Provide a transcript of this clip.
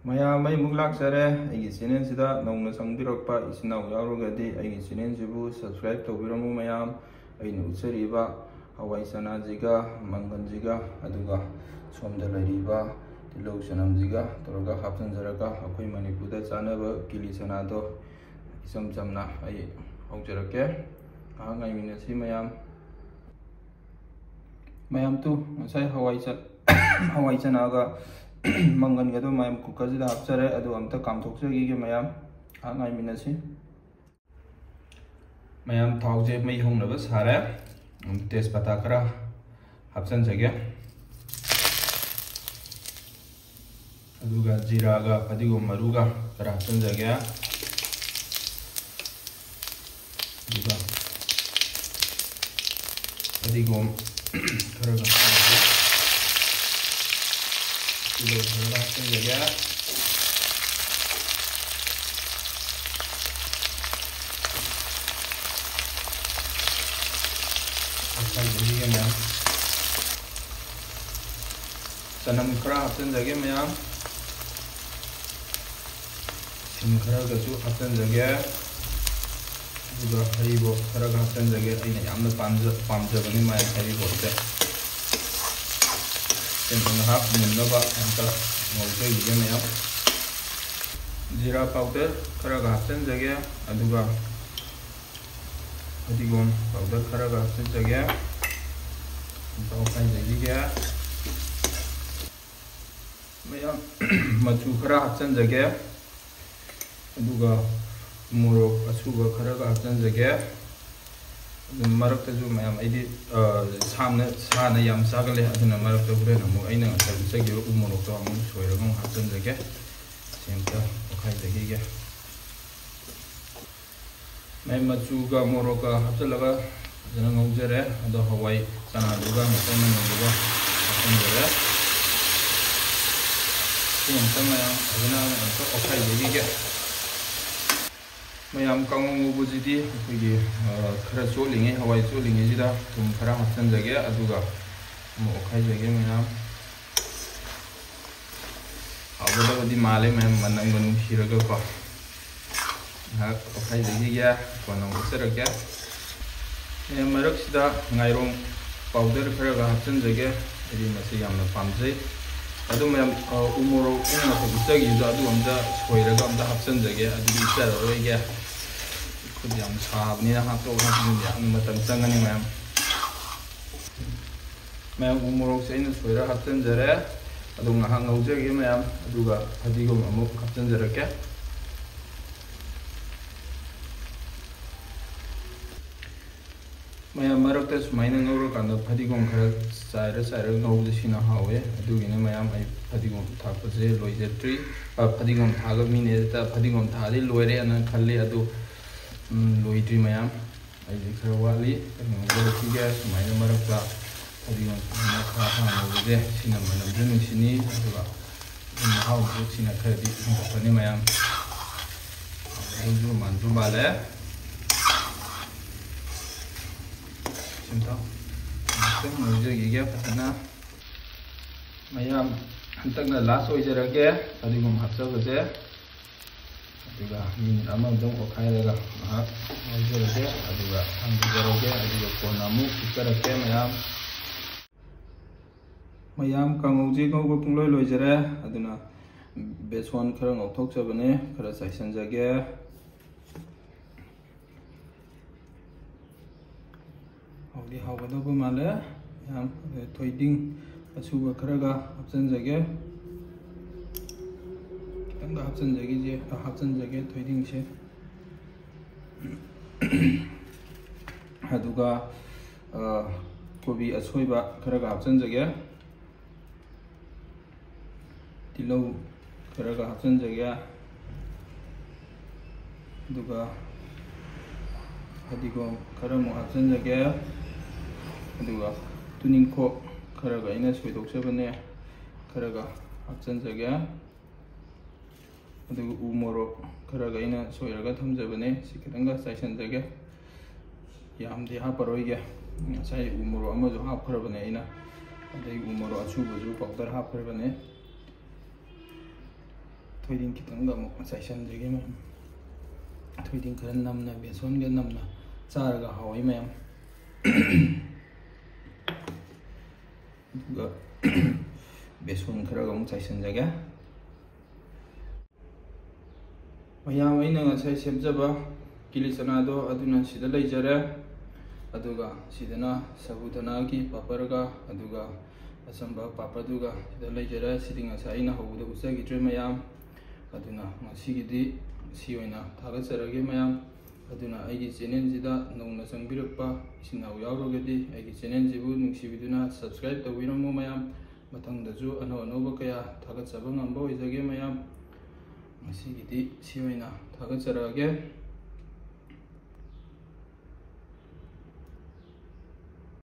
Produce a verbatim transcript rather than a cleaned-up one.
ꯃꯌꯥꯝ, ꯑꯩ ꯑꯃꯨꯛ ꯂꯥꯛꯆꯔꯦ꯫ ꯑꯩꯒꯤ ꯆꯦꯅꯦꯜꯁꯤꯗ ꯅꯧꯅ ꯆꯪꯕꯤꯔꯛꯄ ꯏꯆꯤꯟ ꯏꯅꯥꯎ ꯌꯥꯎꯔꯒꯗꯤ ꯑꯩꯒꯤ ꯆꯦꯅꯦꯜꯁꯤꯕꯨ subscribe ꯇꯧꯕꯤꯔꯝꯃꯨ ꯃꯌꯥꯝ꯫ ꯑꯩꯅ ꯎꯠꯆꯔꯤꯕ ꯍꯋꯥꯏ ꯆꯅꯥꯁꯤꯒ, ꯃꯪꯒꯟꯁꯤꯒ, ꯑꯗꯨꯒ ꯁꯣꯝꯗ ꯂꯩꯔꯤꯕ ꯇꯤꯜꯍꯧ ꯆꯅꯝꯁꯤꯒ ꯇꯧꯔꯒ ꯍꯥꯞꯆꯤꯟꯖꯔꯒ ꯑꯩꯈꯣꯏ ꯃꯅꯤꯄꯨꯔꯗ ꯆꯥꯅꯕ ꯀꯤꯂꯤ ꯆꯅꯥꯗꯣ ꯏꯆꯝ ꯆꯝꯅ ꯑꯩ ꯍꯧꯖꯔꯛꯀꯦ꯫ ꯉꯥꯏꯍꯥꯛ ꯉꯥꯏꯃꯤꯟꯅꯁꯤ ꯃꯌꯥꯝ꯫ ꯃꯌꯥꯝ ꯇꯨ, ꯉꯁꯥꯏ ꯍꯋꯥꯏ ꯆ-, ꯍꯋꯥꯏ ꯆꯅꯥꯒ ꯃꯪꯒꯟꯒꯗꯣ ꯃꯌꯥꯝ ꯀꯨꯀꯔꯁꯤꯗ ꯍꯥꯞꯆꯔꯦ꯫ ꯑꯗꯨ ꯑꯝꯇ ꯀꯥꯝꯊꯣꯛꯆꯈꯤꯒꯦ ꯃꯌꯥꯝ꯫ ꯉꯥꯏꯍꯥꯛ ꯉꯥꯏꯃꯤꯟꯅꯁꯤ꯫ ꯃꯌꯥꯝ, ꯊꯥꯎꯁꯦ ꯃꯩ ꯍꯧꯅꯕ ꯁꯥꯔꯦ꯫ ꯇꯦꯖꯄꯇꯥ ꯈꯔ ꯍꯥꯞꯆꯤꯟꯖꯒꯦ꯫ ꯑꯗꯨꯒ ꯖꯤꯔꯥꯒ ꯐꯗꯤꯒꯣꯝ ꯃꯔꯨꯒ ꯈꯔ ꯍꯥꯞꯆꯤꯟꯖꯒꯦ꯫ ꯑꯗꯨꯒ ꯐꯗꯤꯒꯣꯝ ꯈꯔꯒ ꯍꯥꯞꯆꯤꯟꯖꯒꯦ꯫ ꯇꯤꯜꯍꯧ ꯈꯔꯒ ꯍꯥꯞꯆꯤꯟꯖꯒꯦ꯫ ꯉꯁꯥꯏꯗꯒꯤ ꯃꯌꯥꯝ ꯆꯅꯝ ꯈꯔ ꯍꯥꯞꯆꯤꯟꯖꯒꯦ ꯃꯌꯥꯝ꯫ ꯁꯤꯡ ꯈꯔꯒꯁꯨ ꯍꯥꯞꯆꯤꯟꯖꯒꯦ꯫ ꯑꯗꯨꯒ ꯍꯔꯤꯕꯣꯞ ꯈꯔꯒ ꯍꯥꯞꯆꯤꯟꯖꯒꯦ꯫ ꯑꯩꯅ ꯌꯥꯝꯅ ꯄꯥꯝꯖ-, ꯄꯥꯝꯖꯕꯅꯤ ꯃꯥꯏ ꯍꯔꯤꯕꯣꯞꯁꯦ꯫ ꯁꯤꯅ ꯉꯥꯏꯍꯥꯛ ꯃꯨꯟꯅꯕ ꯑꯝꯇ ꯉꯧꯖꯈꯤꯒꯦ ꯃꯌꯥꯝ꯫ ꯖꯤꯔꯥ powder ꯈꯔꯒ ꯍꯥꯞꯆꯤꯟꯖꯒꯦ꯫ ꯑꯗꯨꯒ ꯐꯗꯤꯒꯣꯝ powder ꯈꯔꯒ ꯍꯥꯞꯆꯤꯟꯖꯒꯦ꯫ ꯑꯝꯇ ꯑꯣꯠꯈꯥꯏꯖꯈꯤꯒꯦ꯫ ꯃꯌꯥꯝ, ꯃꯆꯨ ꯈꯔ ꯍꯥꯞꯆꯤꯟꯖꯒꯦ꯫ ꯑꯗꯨꯒ ꯃꯣꯔꯣꯛ ꯑꯁꯨꯕ ꯈꯔꯒ ꯍꯥꯞꯆꯤꯟꯖꯒꯦ꯫ ꯑꯗꯨꯝ ꯃꯔꯛꯇꯁꯨ ꯃꯌꯥꯝ, ꯑꯩꯗꯤ, ꯑ, ꯁꯥꯅ, ꯁꯥꯅ ꯌꯥꯝ ꯆꯥꯒꯜꯂꯦ꯫ ꯑꯗꯨꯅ ꯃꯔꯛꯇ ꯍꯣꯔꯦꯟ ꯑꯃꯨꯛ ꯑꯩꯅ ꯉꯁꯥꯏ ꯎꯠꯆꯈꯤꯕ ꯎ ꯃꯣꯔꯣꯛꯇꯣ ꯑꯃꯨꯛ ꯁꯣꯏꯔꯒ ꯑꯃꯨꯛ ꯍꯥꯞꯆꯤꯟꯖꯒꯦ꯫ ꯁꯤ ꯑꯝꯇ ꯑꯣꯠꯈꯥꯏꯖꯈꯤꯒꯦ꯫ ꯃꯥꯏ ꯃꯆꯨꯒ ꯃꯣꯔꯣꯛꯀ ꯍꯥꯞꯆꯤꯜꯂꯒ ꯐꯖꯅ ꯉꯧꯖꯔꯦ꯫ ꯑꯗꯣ ꯍꯋꯥꯏ ꯆꯅꯥꯗꯨꯒ ꯃꯩꯇꯩ ꯃꯅꯨꯡꯗꯨꯒ ꯍꯥꯞꯆꯤꯟꯖꯔꯦ꯫ ꯁꯤ ꯑꯃꯨꯛꯇ ꯃꯌꯥꯝ ꯐꯖꯅ ꯑꯃꯨꯛꯇ ꯑꯣꯠꯈꯥꯏꯖꯈꯤꯒꯦ꯫ ꯃꯌꯥꯝ, ꯀꯥꯡꯉꯧ ꯉꯧꯕꯁꯤꯗꯤ ꯑꯩꯈꯣꯏꯒꯤ, ꯑ, ꯈꯔ ꯆꯣꯠꯂꯤꯉꯩ, ꯍꯋꯥꯏ ꯆꯣꯠꯂꯤꯉꯩꯁꯤꯗ ꯊꯨꯝ ꯈꯔ ꯍꯥꯞꯆꯤꯟꯖꯒꯦ, ꯑꯗꯨꯒ ꯑꯃꯨꯛ ꯑꯣꯠꯈꯥꯏꯖꯒꯦ ꯃꯌꯥꯝ꯫ ꯍꯥꯎꯒꯗꯕ ꯑꯗꯨꯗꯤ ꯃꯥꯜꯂꯦ ꯃꯌꯥꯝ, ꯃꯅꯝꯒ ꯅꯨꯡꯁꯤꯔꯒꯀꯣ꯫ ꯉꯥꯏꯍꯥꯛ ꯑꯣꯠꯈꯥꯏꯖꯈꯤꯒꯦ, ꯀꯣꯟꯅ ꯑꯃꯨꯛ ꯎꯠꯆꯔꯛꯀꯦ꯫ ꯃꯌꯥꯝ, ꯃꯔꯛꯁꯤꯗ ꯉꯥꯏꯔꯣꯡ ꯄꯥꯎꯗꯔ ꯈꯔꯒ ꯍꯥꯞꯆꯤꯟꯖꯒꯦ, ꯑꯩꯗꯤ ꯃꯁꯤ ꯌꯥꯝꯅ ꯄꯥꯝꯖꯩ꯫ ꯑꯗꯨ ꯃꯌꯥꯝ, ꯑ, ꯎ ꯃꯣꯔꯣꯛ ꯑꯩꯅ ꯉꯁꯥꯏ ꯎꯠꯆꯈꯤꯕꯗꯣ ꯑꯗꯨ ꯑꯝꯇ ꯁꯣꯏꯔꯒ ꯑꯝꯇ ꯍꯥꯞꯆꯤꯟꯖꯒꯦ, ꯑꯗꯨꯗꯤ ꯎꯠꯆꯔꯔꯣꯏꯒꯦ꯫ ꯈꯨꯠ ꯌꯥꯝ ꯁꯥꯕꯅꯤꯅ ꯍꯥꯞꯇꯣꯛ ꯍꯥꯞꯆꯤꯟ ꯌꯥꯝꯅ ꯃꯇꯝ ꯆꯪꯒꯅꯤ ꯃꯌꯥꯝ꯫ ꯃꯌꯥꯝ, ꯎ ꯃꯣꯔꯣꯛꯁꯦ ꯑꯩꯅ ꯁꯣꯏꯔ ꯍꯥꯞꯆꯤꯟꯖꯔꯦ꯫ ꯑꯗꯨ ꯉꯥꯏꯍꯥꯛ ꯉꯧꯖꯒꯦ ꯃꯌꯥꯝ, ꯑꯗꯨꯒ ꯐꯗꯤꯒꯣꯝ ꯑꯃꯨꯛ ꯍꯥꯞꯆꯤꯟꯖꯔꯛꯀꯦ꯫ ꯃꯌꯥꯝ, ꯃꯔꯛꯇ ꯁꯨꯃꯥꯏꯅ ꯉꯧꯔꯀꯥꯟꯗ ꯐꯗꯤꯒꯣꯝ ꯈꯔ ꯆꯥꯏꯔ ꯆꯥꯏꯔꯒ ꯉꯧꯕꯁꯤꯅ ꯍꯥꯎꯋꯦ꯫ ꯑꯗꯨꯒꯤꯅꯤ ꯃꯌꯥꯝ, ꯑꯩ ꯐꯗꯤꯒꯣꯝ ꯊꯥꯛꯄꯁꯦ ꯂꯣꯏꯖꯗ꯭ꯔꯤ꯫ ꯑ, ꯐꯗꯤꯒꯣꯝ ꯊꯥꯛꯑꯒ ꯃꯤꯅ ꯍꯦꯛꯇ ꯐꯗꯤꯒꯣꯝ ꯊꯥꯛꯑꯗꯤ ꯂꯣꯏꯔꯦꯅ ꯈꯜꯂꯤ, ꯑꯗꯨ, ꯎꯝ, ꯂꯣꯏꯗ꯭ꯔꯤ ꯃꯌꯥꯝ꯫ ꯑꯩꯗꯤ ꯈꯔ ꯋꯥꯠꯂꯤ꯫ ꯑꯩꯅ ꯉꯧꯖꯔꯛꯈꯤꯒꯦ꯫ ꯁꯨꯃꯥꯏꯅ ꯃꯔꯛꯇ ꯐꯗꯤꯒꯣꯝ ꯁꯨꯃꯥꯏꯅ ꯈꯔ ꯈꯔ ꯉꯧꯕꯁꯦ ꯁꯤꯅ ꯃꯅꯝꯁꯨ ꯅꯨꯡꯁꯤꯅꯤ, ꯑꯗꯨꯒ ꯑꯗꯨꯝ ꯃꯍꯥꯎꯁꯨ ꯁꯤꯅ ꯈꯔꯗꯤ ꯍꯦꯟꯒꯠꯄꯅꯤ ꯃꯌꯥꯝ꯫ ꯑꯗꯨꯁꯨ ꯃꯥꯟꯁꯨ ꯃꯥꯜꯂꯦ꯫ ꯁꯤꯝꯇ ꯑꯃꯨꯛꯇꯪ ꯉꯧꯖꯈꯤꯒꯦ ꯐꯖꯅ꯫ ꯃꯌꯥꯝ, ꯍꯟꯗꯛꯅ ꯂꯥꯁ ꯑꯣꯏꯖꯔꯒꯦ ꯐꯗꯤꯒꯣꯝ ꯍꯥꯞꯆꯕꯁꯦ꯫ ꯑꯗꯨꯒ ꯃꯤꯅꯤꯠ ꯑꯃꯃꯨꯛꯇꯪ ꯑꯣꯠꯈꯥꯏꯔꯒ ꯉꯥꯏꯍꯥꯛ ꯉꯧꯖꯔꯒꯦ, ꯑꯗꯨꯒ ꯊꯝꯖꯔꯒꯦ, ꯑꯗꯨꯒ ꯀꯣꯟꯅ ꯑꯃꯨꯛ ꯎꯠꯆꯔꯛꯀꯦ ꯃꯌꯥꯝ꯫ ꯃꯌꯥꯝ, ꯀꯥꯡꯉꯧꯁꯦ ꯉꯧꯕ ꯄꯨꯡꯂꯣꯏ ꯂꯣꯏꯖꯔꯦ꯫ ꯑꯗꯨꯅ ꯕꯦꯁꯣꯟ ꯈꯔ ꯉꯧꯊꯣꯛꯆꯕꯅꯦ, ꯈꯔ ꯆꯥꯏꯁꯤꯟꯖꯒꯦ꯫ ꯍꯥꯎꯗꯤ ꯍꯥꯎꯒꯗꯧꯕ ꯃꯥꯜꯂꯦ꯫ ꯌꯥꯝ, ꯑꯗ ꯊꯣꯏꯗꯤꯡ ꯑꯁꯨꯕ ꯈꯔꯒ ꯍꯥꯞꯆꯤꯟꯖꯒꯦ꯫ ꯈꯤꯇꯪꯒ ꯍꯥꯞꯆꯤꯟꯖꯈꯤꯁꯦ, ꯍꯥꯞꯆꯤꯟꯖꯒꯦ ꯊꯣꯏꯗꯤꯡꯁꯦ꯫ ꯑꯗꯨꯒ, ꯑ, ꯀꯣꯕꯤ ꯑꯁꯣꯏꯕ ꯈꯔꯒ ꯍꯥꯞꯆꯤꯟꯖꯒꯦ꯫ ꯇꯤꯜꯍꯧ ꯈꯔꯒ ꯍꯥꯞꯆꯤꯟꯖꯒꯦ꯫ ꯑꯗꯨꯒ ꯐꯗꯤꯒꯣꯝ ꯈꯔꯃꯨꯛ ꯍꯥꯞꯆꯤꯟꯖꯒꯦ꯫ ꯑꯗꯨꯒ ꯇꯨꯅꯤꯡꯈꯣꯛ ꯈꯔꯒ ꯑꯩꯅ ꯁꯣꯏꯗꯣꯛꯆꯕꯅꯦ, ꯈꯔꯒ ꯍꯥꯞꯆꯤꯟꯖꯒꯦ꯫ ꯑꯗꯨꯒ ꯎ ꯃꯣꯔꯣꯛ ꯈꯔꯒ ꯑꯩꯅ ꯁꯣꯏꯔꯒ ꯊꯝꯖꯕꯅꯦ, ꯁꯤ ꯈꯤꯇꯪꯒ ꯆꯥꯏꯁꯤꯟꯖꯒꯦ꯫ ꯌꯥꯝꯗꯤ ꯍꯥꯞꯄꯔꯣꯏꯒꯦ, ꯉꯁꯥꯏ ꯎ ꯃꯣꯔꯣꯛ ꯑꯃꯁꯨ ꯍꯥꯞꯈ꯭ꯔꯕꯅꯦ ꯑꯩꯅ, ꯑꯗꯩ ꯎ ꯃꯣꯔꯣꯛ ꯑꯁꯨꯕꯁꯨ ꯄꯥꯎꯗꯔ ꯍꯥꯞꯈ꯭ꯔꯕꯅꯦ꯫ ꯊꯣꯏꯗꯤꯡ ꯈꯤꯇꯪꯒ ꯑꯃꯨꯛ ꯆꯥꯏꯁꯟꯖꯒꯦ ꯃꯌꯥꯝ꯫ ꯊꯣꯏꯗꯤꯡ ꯈꯔ ꯅꯝꯅ, ꯕꯦꯁꯣꯟꯒ ꯅꯝꯅ ꯆꯥꯔꯒ ꯍꯥꯎꯏ ꯃꯌꯥꯝ꯫ ꯑꯗꯨꯒ ꯕꯦꯁꯣꯟ ꯈꯔꯒ ꯑꯃꯨꯛ ꯆꯥꯏꯁꯟꯖꯒꯦ꯫ ꯃꯌꯥꯝ, ꯑꯩꯅ ꯉꯁꯥꯏ ꯁꯦꯝꯖꯕ ꯀꯤꯂꯤ ꯆꯅꯥꯗꯣ ꯑꯗꯨꯅ ꯁꯤꯗ ꯂꯩꯖꯔꯦ꯫ ꯑꯗꯨꯒ ꯁꯤꯗꯅ ꯁꯕꯨꯗꯅꯥꯒꯤ ꯄꯥꯄꯔꯒ, ꯑꯗꯨꯒ ꯑꯆꯝꯕ ꯄꯥꯄꯔꯗꯨꯒ ꯁꯤꯗ ꯂꯩꯖꯔꯦ꯫ ꯁꯤꯗꯤ ꯉꯁꯥꯏ ꯑꯩꯅ ꯍꯧꯕꯗ ꯎꯠꯆꯈꯤꯗ꯭ꯔꯦ ꯃꯌꯥꯝ꯫ ꯑꯗꯨꯅ ꯉꯁꯤꯒꯤꯗꯤ ꯁꯤ ꯑꯣꯏꯅ ꯊꯥꯒꯠꯆꯔꯒꯦ ꯃꯌꯥꯝ꯫ ꯑꯗꯨꯅ ꯑꯩꯒꯤ ꯆꯦꯅꯦꯜꯁꯤꯗ ꯅꯧꯅ ꯆꯪꯕꯤꯔꯛꯄ ꯏꯆꯤꯟ ꯏꯅꯥꯎ ꯌꯥꯎꯔꯒꯗꯤ ꯑꯩꯒꯤ ꯆꯦꯅꯦꯜꯁꯤꯕꯨ ꯅꯨꯡꯁꯤꯕꯤꯗꯨꯅ subscribe ꯇꯧꯕꯤꯔꯝꯃꯨ ꯃꯌꯥꯝ꯫ ꯃꯊꯪꯗꯁꯨ ꯑꯅꯧ ꯑꯅꯧꯕ ꯀꯌꯥ ꯊꯥꯒꯠꯆꯕ ꯉꯝꯕ ꯑꯣꯏꯖꯒꯦ ꯃꯌꯥꯝ꯫ ꯉꯁꯤꯒꯤꯗꯤ ꯁꯤ ꯑꯣꯏꯅ ꯊꯥꯒꯠꯆꯔꯛꯑꯒꯦ꯫